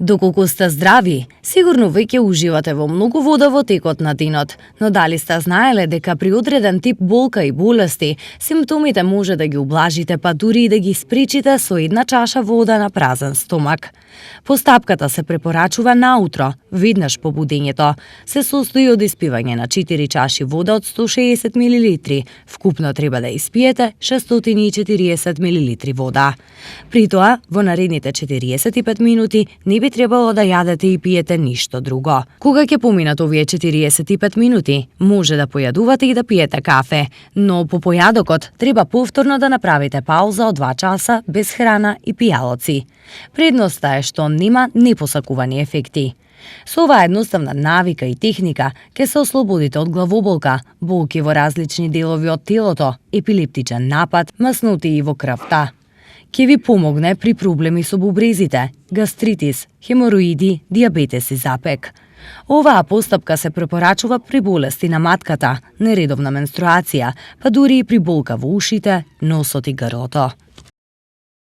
Доколку сте здрави, сигурно веќе уживате во многу вода во текот на денот, но дали сте знаеле дека при одреден тип болка и болести, симптомите може да ги ублажите, па дури и да ги спречите со една чаша вода на празен стомак. Постапката се препорачува наутро, веднаш по будењето. Се состои од испивање на 4 чаши вода од 160 мл. Вкупно треба да испиете 640 мл вода. При тоа, во наредните 45 минути не би требало да јадете и пиете ништо друго. Кога ќе поминат овие 45 минути, може да појадувате и да пиете кафе, но по појадокот треба повторно да направите пауза од 2 часа без храна и пијалоци. Предноста е што нема непосакувани ефекти. Со оваа едноставна навика и техника ќе се ослободите од главоболка, болки во различни делови од телото, епилептичен напад, маснотии во крвта. Ќе ви помогне при проблеми со бубрезите, гастритис, хемороиди, дијабетес и запек. Оваа постапка се препорачува при болести на матката, нередовна менструација, па дури и при болка во ушите, носот и грлото.